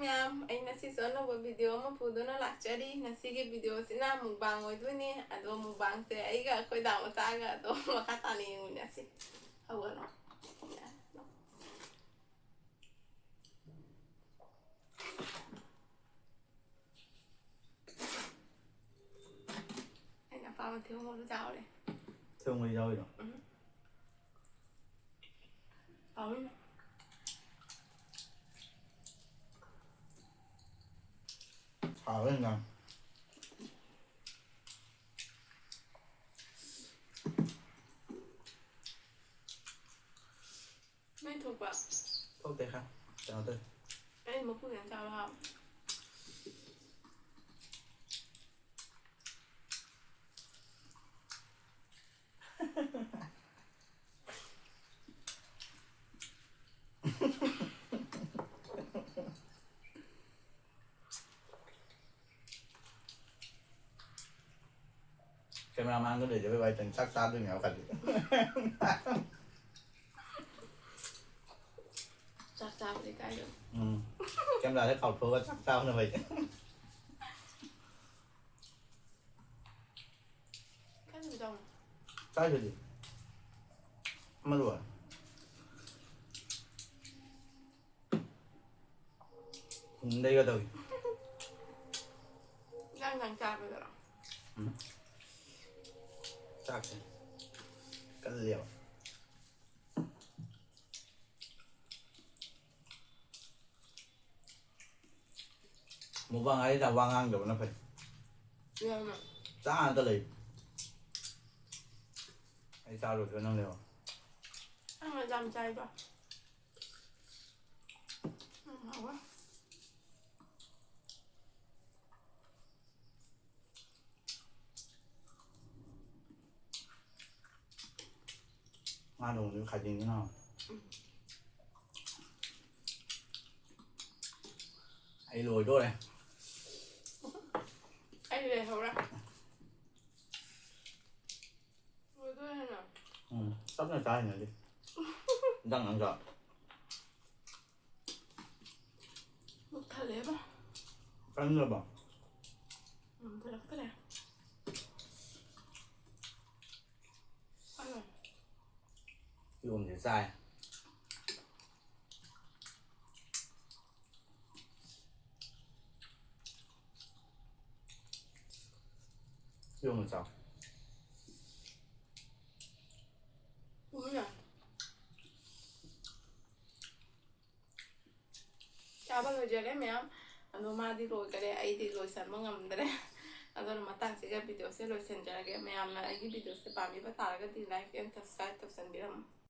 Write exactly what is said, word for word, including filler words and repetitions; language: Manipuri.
ꯃꯌꯥꯝ, ꯑꯩ ꯉꯁꯤꯁꯨ ꯑꯅꯧꯕ video ꯑꯃ ꯄꯨꯗꯨꯅ ꯂꯥꯛꯆꯔꯤ꯫ ꯉꯁꯤꯒꯤ video ꯁꯤꯅ mukbang ꯑꯣꯏꯗꯣꯏꯅꯤ꯫ ꯑꯗꯣ mukbang ꯁꯦ ꯑꯩꯒ ꯑꯩꯈꯣꯏ ꯗꯥ ꯃꯆꯥꯒ ꯑꯗꯨꯝ ꯃꯈꯥ ꯇꯥꯅ ꯌꯦꯡꯃꯤꯟꯅꯁꯤ꯫ ꯍꯧꯒꯠꯂꯣ꯫ ꯑꯩꯅ ꯑꯄꯥꯝꯕ ꯊꯤꯕꯣꯡ ꯃꯔꯨ ꯆꯥꯎꯔꯦ꯫ ꯊꯤꯕꯣꯡ ꯃꯔꯨ ꯌꯥꯎꯔꯤꯔꯣ? ꯎꯝ꯫ ꯍꯥꯎꯋꯤ꯫ ꯍꯥꯎꯋꯦ ꯌꯥꯝ꯫ ꯃꯩ ꯊꯣꯛꯄ? ꯊꯣꯛꯇꯦ, ꯈꯔ ꯀꯩꯅꯣ ꯇꯧꯋꯦ꯫ ꯑꯩ ꯃꯀꯨ ꯈꯤꯇꯪ ꯆꯥꯕ ꯍꯥꯎꯋꯦ꯫ Camera ꯃꯥꯡꯗ ꯂꯩꯖꯕꯩ ꯋꯥꯏꯇꯅꯤ, ꯆꯥꯛ ꯆꯥꯗꯣꯏꯅꯦꯕ ꯈꯜꯂꯤ꯫ ꯆꯥꯛ ꯆꯥꯕꯗꯤ ꯀꯥꯏꯗ? ꯎꯝ꯫ Camera ꯁꯦ ꯀꯥꯎꯊꯣꯛꯑꯒ ꯆꯥꯛ ꯆꯥꯕꯅ ꯐꯩ꯫ ꯈꯔꯁꯨ ꯆꯥꯎꯅ꯫ ꯆꯥꯏꯗꯨꯗꯤ꯫ ꯑꯃ ꯂꯣꯏꯔꯦ꯫ ꯍꯨꯝꯗꯩꯒ ꯇꯧꯏ꯫ ꯅꯪ ꯅꯪ ꯆꯥꯕꯗꯔꯣ? ꯎꯝ꯫ ꯆꯥꯛꯁꯦ ꯀꯜꯂꯦꯕ꯫ Mukbang ꯍꯥꯏꯁꯤꯗ ꯋꯥ ꯉꯥꯡꯗꯕꯅ ꯐꯩ꯫ ꯌꯥꯝꯅ꯫ ꯆꯥ ꯉꯥꯛꯇ ꯂꯩ꯫ ꯑꯩ ꯆꯥꯔꯨꯔꯁꯤꯔ ꯅꯪ ꯂꯩꯔꯣ? ꯑꯩ ꯃꯌꯥꯝ ꯆꯥꯏꯗ꯫ ꯎꯝ, ꯍꯥꯎꯋꯦ꯫ ꯉꯥ ꯊꯣꯡꯕꯗꯨ ꯈꯥꯖꯤꯡꯁꯤꯅ ꯍꯥꯎꯋꯦ꯫ ꯎꯝ꯫ ꯑꯩ ꯂꯣꯏꯗꯣꯔꯦ꯫ ꯑꯩ ꯂꯩꯍꯧꯔꯦ꯫ ꯂꯣꯏꯗꯣꯔꯦꯅ꯫ ꯎꯝ, ꯇꯞꯅ ꯆꯥ ꯍꯩꯅꯗꯦ꯫ ꯏꯟꯖꯥꯡ ꯅꯪ ꯆꯥꯎ꯫ ꯃꯨꯛ ꯊꯥ ꯈꯪꯗ꯭ꯔꯕꯣ? ꯎꯝ, ꯄꯨꯔꯛꯇ꯭ꯔꯦ꯫ ꯑꯗꯣ ꯀꯤꯍꯣꯝꯁꯦ ꯆꯥꯏ꯫ ꯀꯤꯍꯣꯝ ꯆꯥꯎ꯫ ꯎꯏꯌꯦ꯫ ꯆꯥꯕ ꯂꯣꯏꯖꯔꯦ ꯃꯌꯥꯝ꯫ ꯑꯗꯣ ꯃꯥꯗꯤ ꯂꯣꯏꯈꯔꯦ, ꯑꯩꯗꯤ ꯂꯣꯏꯁꯟꯕ ꯉꯝꯗ꯭ꯔꯦ꯫ ꯑꯗꯨꯅ ꯃꯇꯥꯡꯁꯤꯒ videoꯁꯦ ꯂꯣꯏꯁꯤꯟꯖꯔꯒꯦ꯫ ꯃꯌꯥꯝꯅ ꯑꯩꯒꯤ videoꯁꯦ ꯄꯥꯝꯕꯤꯕ ꯇꯥꯔꯒꯗꯤ like and subscribe ꯇꯧꯁꯟꯕꯤꯔꯝꯃꯨ꯫